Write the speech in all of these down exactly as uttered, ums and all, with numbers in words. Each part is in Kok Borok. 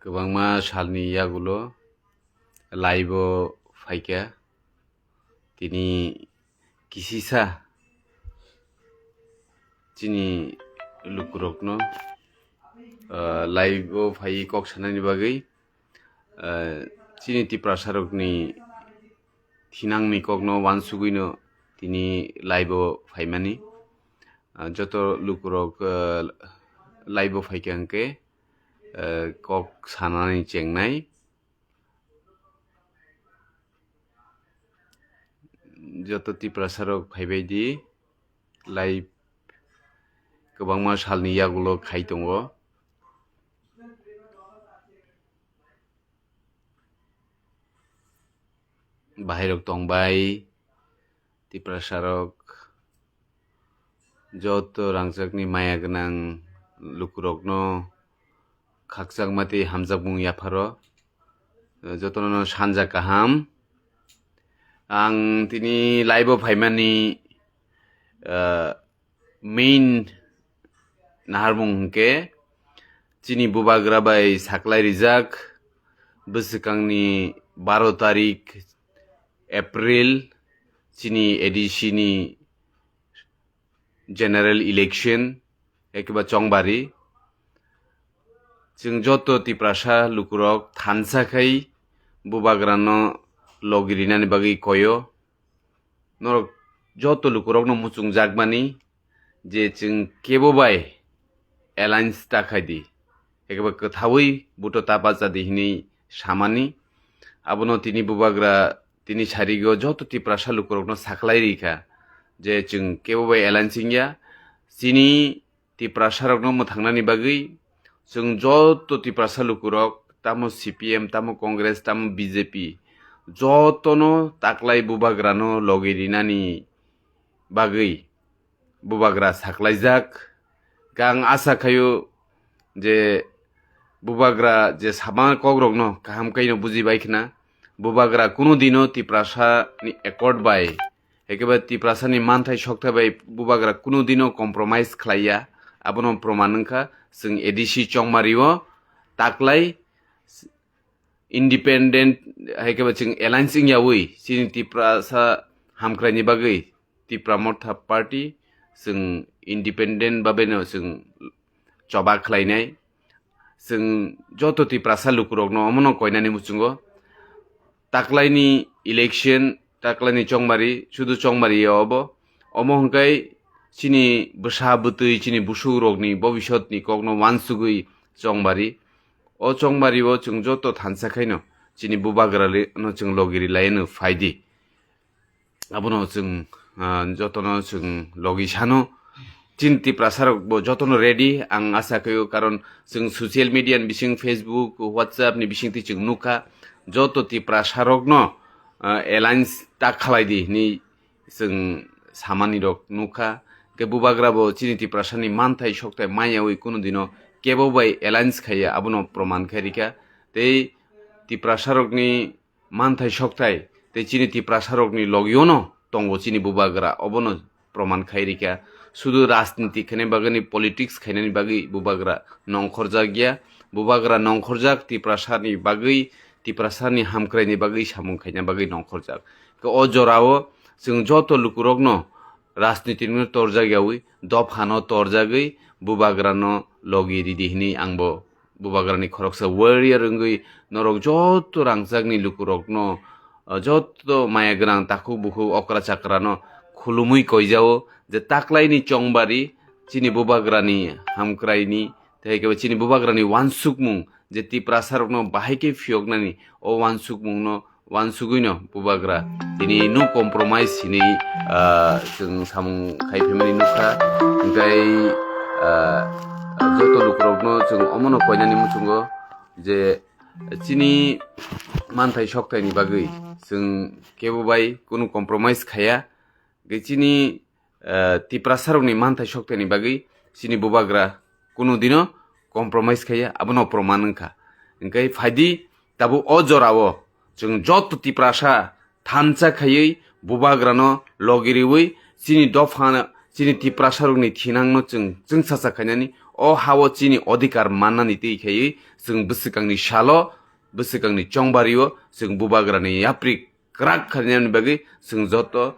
Kwbangma salni yagulo live-o phaikha. Tini kisisa chini lukurokno, ah, live-o phaiwi kok sanani bagwi, ah, chini Tiprasarokni thinangni kokno uansugwino tini live-o phaimani. Ah, joto lukurok, ah, live-o phaikha hwnkhe, ah, kok sanani chengnai. Joto Tiprasarok phaibai di, live kwbangma salni yagulo khai tongo. Bahairok tongbai, Tiprasarok, joto rangchakni maya gwnang lukurokno khakchangma tei hamjakmung yapharo, jotono sanja kaham. Ang tini live-o phaimani, ah, main naharmung hwnkhe chini bubagra bai saklai rijak bwswkangni baro tarik April chini A D C ni general election, ekeba chongbari. Chwng joto Tiprasa lukurok thansa khai bubagrano logi rinani bagwi koyo. Norok joto lukurokno muchungjakmani je chwng kebo bai alliance ta khai di, ekeba kwthaui buto ta bacha di hinwi samani. Abono tini bubagra tini sarigo joto Tiprasa lukurokno saklai rikha je chwng kebo bai alliance wngya. Chini Tiprasarokno mwthangnani bagwi chwng joto Tiprasa lukurok, tamo C P M, tamo Congress, tamo B J P, jotono taklai bubagrano logi rinani bagwi bubagra saklaijak. Ang asa khaio je bubagra je sama kokrokno kaham kaino bujibai khna, bubagra kunu dino Tiprasani accord bai, ekeba Tiprasani manthai sokthai bai bubagra kunu dino compromise khlaiya, abono proman wngkha. Chwng A D C chongmario taklai independent, hai khe ba chwng alliance wngyaui chini Tiprasa hamkraini bagwi Tipra Motha Party chwng independent babeno chwng choba khlainai. Chwng joto Tiprasa lukurokno omono koinani muchungo taklaini election, taklaini chongmari, sudu chongmari ya obo. Omo hwnkhe chini bwsa bwtwi, chini busukrokni bobisotni kokno uansugwi chongmari. O chongmari o chwng joto thansa khaino chini bubagra le-, no chwng logi ri lai no phai di. Abono chwng, ah, jotono chwng logi sano. Chini Tiprasa rok bo jotono ready, ang asa khaio, karon chwng social media ni bising, Facebook, WhatsApp ni bising twi chwng nukha, joto Tiprasa rokno, ah, alliance ta khalai di hinwi chwng samani rok nukha. Khe bubagra bo chini Tiprasa ni manthai sokthai maya wi kunu dino kebo bai alliance khaiya, abono proman khai rikha. Tei Tiprasa rokni manthai sokthai tei chini Tiprasa rokni logiono tongo chini bubagra, obono proman khai rikha. Sudu rajniti khaina bagwi, politics khainani bagwi bubagra nongkhorjak ya. Bubagra nongkhorjak Tiprasani bagwi, Tiprasani hamkraini bagwi samung khaina bagwi nongkhorjak. Khe o jorao chwng joto lukurokno rajnitino torjak yaui, dophano torjagwi bubagrano logi ridi hinwi ang bo bubagrani khoroksa warrior wngwi norok joto rangchakni lukurokno, ah, joto maya gwnang takhuk bukhuk okra chakrano khulumwi koijao je taklaini chongbari chini bubagrani hamkraini tei khe chini bubagrani uansukmung je Tiprasarokno bahai khe phiyoknani o uansukmungno uansugwino bubagra tini no compromise hinwi, ah, chwng samung khai phaimani nukha. Hwnkhe, ah, joto lukurokno chwng omono koinani muchungo je chini manthai soktaini bagwi chwng kebo bai kunu compromise khaiya. Hwnkhe chini, ah, Tiprasarokni manthai soktaini bagwi chini bubagra kunu dino compromise khaiya, abono proman wngkha. Hwnkhe phaidi tabuk o jorao chwng joto Tiprasa thansa khaiwi bubagrano logi riwi chini dopha, chini Tiprasarokni thinangno chwng chwngsacha khainani O hao chini odhikar mannani twi khaiwi chwng bwswkangni salo, bwswkangni chongbario chwng bubagrani yapri kwrak khainani bagwi chwng joto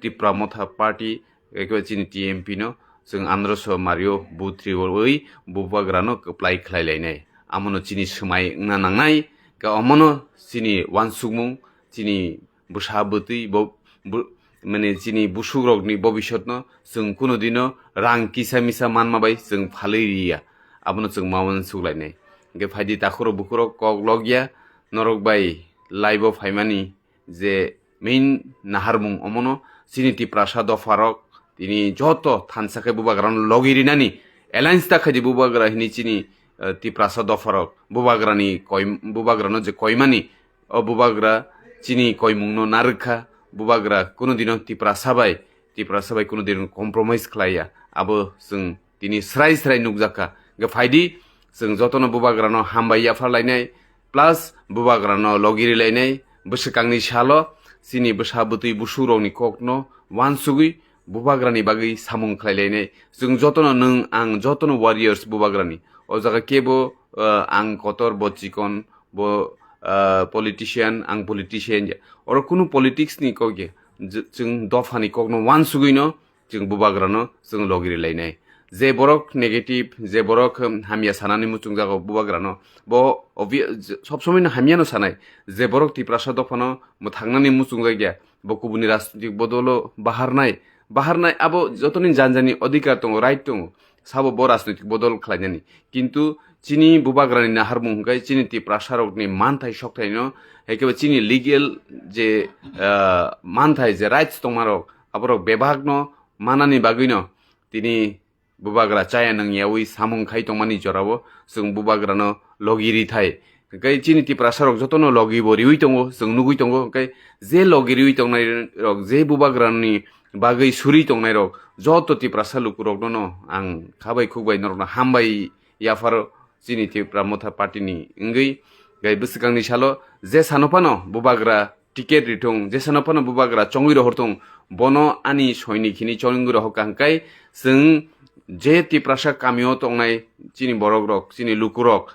Tipra Motha Party, ekeba chini T M P no chwng androso mario buthriwi bubagrano kwplai khlai lainai. Amono chini swmai wngna nangnai, ka omono chini uansukmung, chini bwsa bwtwi bo, bo, mane chini busukrokni bobisotno chwng kuno dino rang kisa misa manma bai chwng phalwi riya. Abono chwng ma uansuk lainai. Hwnkhe phaidi takhurok bukhurok kok logya norok bai live o phaimani je main naharmung omono chini Tiprasa dopharok tini joto thansa khe bubagrano logi rinani alliance ta khaidi bubagra hini chini, eh, Tiprasa dopharok bubagrani koi-, bubagrano je koimani o bubagra chini koimungno narwkha, bubagra kuno dino Tiprasa bai, Tiprasa bai kuno dino compromise khlaiya. Abo chwng tini srai srai nukjakha. Hwnkhe phaidi chwng jotono bubagrano hambai yaphar lainai, plus bubagrano logiri lainai, bwswkangni salo chini bwsa bwtwi busukrokni kokno uansugwi bubagrani bagwi samung khlai lainai. Chwng jotono nwng ang jotono warriors bubagrani. O jaga kebo, eh, ang kotor, bo chikon, bo, eh, politician, ang politician ya. Oro kunu politics ni kok ya. J-, chwng dophani kokno uansugwino chwng bubagrano chwng logiri lainai. Je borok negative, je borok, um, hamya sanani muchungjago bubagrano, bo obvi-, j-, sob somoino hamyano sanai. Je borok Tiprasa dophano mwthangnani muchungjak ya, bo kubuni rajnitik bodolo baharnai, baharnai abo jotoni janjani odhikar tongo, right tongo, sabo bo rajnitik bodol khlainani. Kintu chini bubagrani naharmung hwnkhe chini Tiprasarokni manthai sokthaino, ekebe chini legal je, ah, manthai je rights tongmarok, aborok bebakno manani bagwino tini bubagra chaya nangyawi samung khai tongmani jorao chwng bubagrano logi rithai. Hwnkhe chini Tiprasarok jotono logi bo riwi tongo, chwng nugwi tongo. Hwnkhe je logi riwi tongnairok, je bubagrani bagwi suri tongnairok, joto Tiprasa lukurokno no ang khabai khukbai norokno hambai yapharo chini Tipra Motha Party ni wngwi. Hwnkhe bwswkangni salo je sano phano bubagra ticket rithung, jesano phano bubagra chongwi rohorthung, bono ani soinik hini chongwi rohorkha hwnkhe chwng je Tiprasa kamio tongnai chini borokrok, chini lukurok,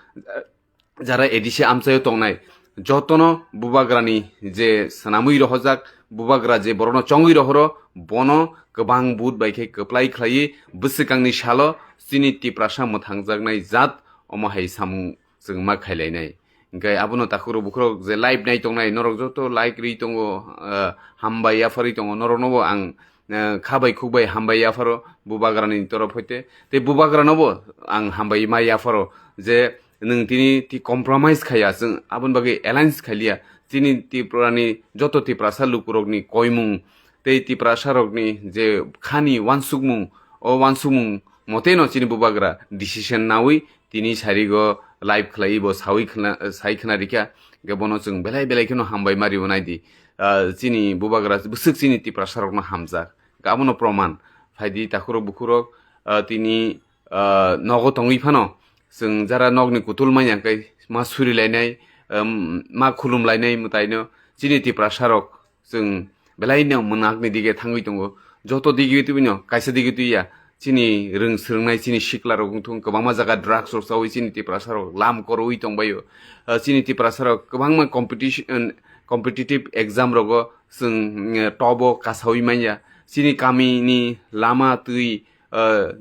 jara A D C amchaio tongnai, jotono bubagrani je swnamwi rohorjak, bubagra je borokno chongwi rohoro, bono kwbang vote bai khe kwplai khlaiwi bwswkangni salo chini Tiprasa mwthangjaknai jat omo hai samung chwng ma khailainai. Hwnkhe abono takhurok bukhurok je live nai tongnai, norok joto like ri tongo, ah, hambai yapharwi tongo, noroknobo ang, ah, khabai khukbai hambai yapharo bubagrani torof hoite. Tei bubagranobo ang hambai ma yapharo je nwng tini ti compromise khaiya, chwng aboni bagwi alliance khailiya. Chini Tripurani joto Tiprasa lukurokni koimung tei Tiprasarokni je khani uansukmung, o uansukmung moteno chini bubagra decision naui tini sarigo live khlai bo saui khna, sai khna rikha. Hwnkhe bono chwng belai belai kheno hambai ma rionai di. Ah, chini bubagra bwswk chini Tiprasarokno hamjak. Abono proman. Phaidi takhurok bukhurok, ah, tini, ah, nogo tongwi phano chwng jara nokni kutul manya hwnkhe ma surilainai, um, ma khulumlainai mwtaino chini Tiprasarok chwng belai no mwnakni dige thangwi tongo. Joto dige twi no kaisa dige twi ya. Chini rwng swrwngnai chini sikla rok wngthung kwbangma jaga drugs rok chawi chini Tiprasa rok lam korwi tongbaio. Ah, chini Tiprasa rok kwbangma competition, competitive exam rogo chwng, mm, tobo kasawi manya. Chini kami ni lama twi, ah,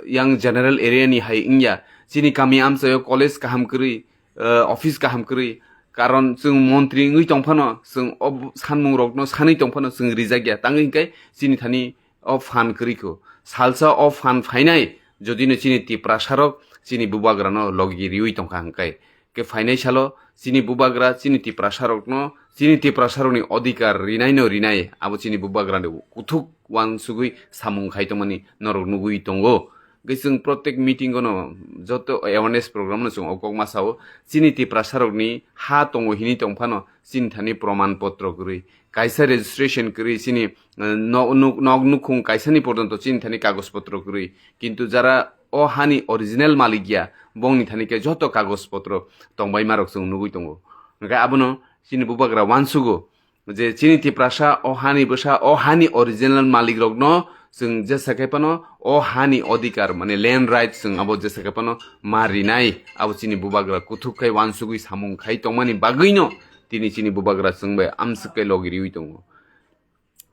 yang general area ni hai wngya. Chini kami amchaio college kaham kwrwi, ah, office kaham kwrwi. Karon chwng montri wngwi tongphano, chwng o sanmung rokno sanwi tongphano chwng rijak ya. Tangwi hwnkhe chini thani o phan kwrwi kho. Salsa o phan phainai, jodino chini Tiprasarok chini bubagrano logi riwi tongkha hwnkhe. Khe phainai salo chini bubagra chini Tiprasarokno, chini Tiprasarokni odhikar rinaino rinai, abo chini bubagrani kuthuk uansugwi samung khai tongmani norok nugwi tongo. Hwnkhe chwng protek meeting-o no joto awareness program no chwng o kok ma sao. Chini Tiprasarokni ha tongo hini tongphano chini thani proman potro kwrwi, kaisa registration kwrwi chini, eh, nok nuk, nok nukhung kaisani porjonto chini thani kagoj potro kwrwi. Kintu jara o hani original malik ya, bongni thani khe joto kagoj potro tongbaima rok chwng nugwi tongo. Hwnkhe abono chini bubagra uansugo je chini Tiprasa o hani bwsa, o hani original malik rokno Chwng jesa khe phano o hani odhikar, mane land right, chwng abo jesa khe phano ma rinai, abo chini bubagra kuthuk khai uansugwi samung khai tongmani bagwino tini chini bubagra chwng bai amswk khe logi riwi tongo.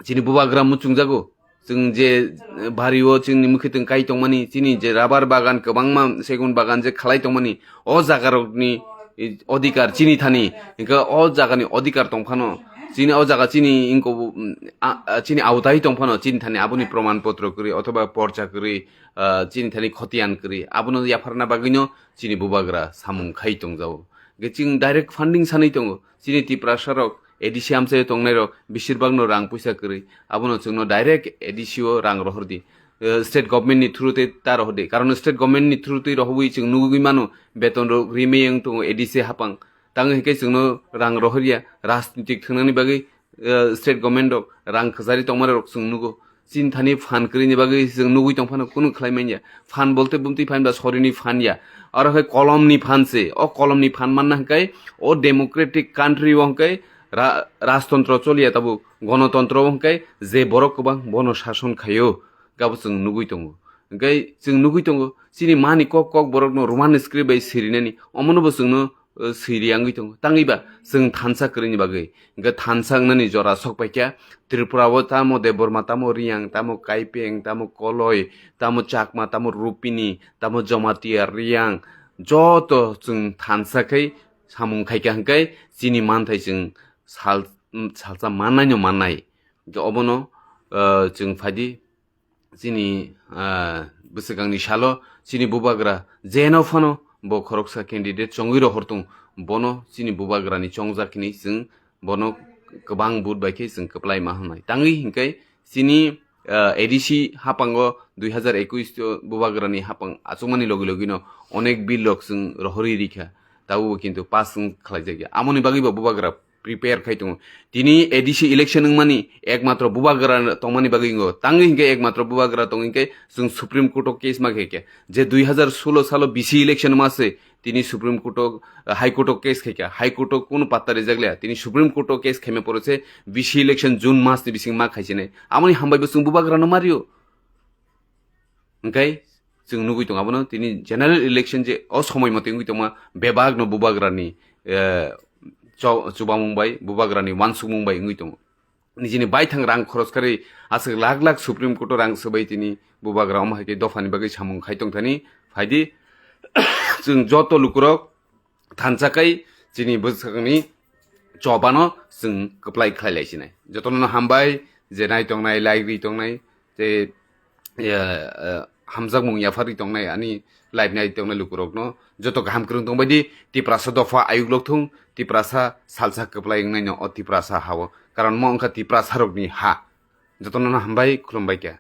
Chini bubagra muchungjago, chwng je, eh, bari o chini mwkhwtwng kai tongmani, chini je rabar bagan kwbangma, segun bagan je khlai tongmani, o jagarokni, eh, odhikar chini thani, hwnkhe o jagani odhikar tongphano, chini o jaga chini ingko, mm, a, a, chini awtai tongphano, chini thani aboni proman potro kwrwi othoba porcha kwrwi, ah, chini thani khotiyan kwrwi, abono yapharna bagwino chini bubagra samung khai tongjago. Hwnkhe chwng direct funding sanwi tongo, chini Tiprasa rok A D C amchaio tongnairok besirbagno rang puisa kwrwi, abono chwngno direct A D C o rang rohordi. Eh, state government ni through tei ta rohordi, karon state government ni through tei rohorwi chwng nugwi mano, beton rok rimwi wng tongo A D C hapang. Tangwi hwnkhe chwngno rang rohorya, rajnitik thwngnani bagwi, eh, state government rok rang kwchari tongmani rok chwng nugo. Chini thani phan kwrwini bagwi chwng nugwi tongphano kunu khlai manya. Phan bolte bumtwi phan ba sorini phan ya. Aro hai kolomni phan se. O kolomni phan manna hwnkhe o democratic country o hwnkhe ra-, rajtontro choliya tabuk. Gonotontro o hwnkhe je borok kwbang bono sason khaio. Gabo chwng nugwi tongo. Hwnkhe chwng nugwi tongo. Chini mani kok kok borokno Roman script bai sirinani. Omono bo chwngno, eh, siri wngwi tongo. Tangwi ba chwng thansa kwrwini bagwi. Hwnkhe thansa wngnani jora sok paikha. Tripura o tamo Debbarma, tamo Riyang, tamo Kaipeng, tamo Koloi, tamo Chakma, tamo Rupini, tamo Jamatia, Riyang, joto chwng thansa khai samung khaikha hwnkhe chini manthai chwng sal, salsa mannaino mannai. Hwnkhe obono, eh, chwng phaidi chini, ah, bwswkangni salo chini bubagra jeno phano bo khoroksa candidate chongwi rohor tong, bono chini bubagrani chongjak hinwi chwng bono kwbang vote bai khe chwng kwplai ma hwnwi. Tangwi hinkhe chini, ah, A D C hapango dui hazar ekush o bubagrani hapang achukmani logi logino onek bill rok chwng rohorwi rikha, tabukbo kintu pass wng khlaijakya. Amoni bagwibo bubagra prepare khai tongo. Tini A D C election wngmani ekmatro bubagra tongmani bagwi wngo. Tangwi hinkhe ekmatro bubagra tong hinkhe chwng Supreme Court o case ma khe khe. Je dui hazar solo salo B C election ma se tini Supreme Court o, High Court o case khai kha. High Court o kunu patta rijak le. Tini Supreme Court o case khaima pore se B C election June mas ni bising ma khai sinai. Amoni hambai bo chwng bubagra no mario. Hwnkhe chwng nugwi tongo abono tini general election je o somoi mote wngwi tongma bebak no bubagrani, eh, cho-, chubamung bai, bubagrani uansukmung bai wngwi tongo. Nijini baithang rang khoros kharwi aswk lakh lakh Supreme Court o rang swbai tini bubagra omo hai khe dophani bagwi samung khai tongthani phaidi chwng joto lukurok thansa khai chini bwsakni chobano chwng kwplai khlai lai sinai. Jotono hambai je nai tongnai, like ri tongnai, tei, eh, eh, hamjakmung yaphar ri tongnai ani live nai tongnai lukurokno joto kaham kwrwng tongbai di. Tiprasa dopha ayuk lok thung, Tiprasa salsa kwplai wngnaino o Tiprasa hao. Karon mo wngkha Tiprasa rokni ha. Jotono hambai, khulumbai kha.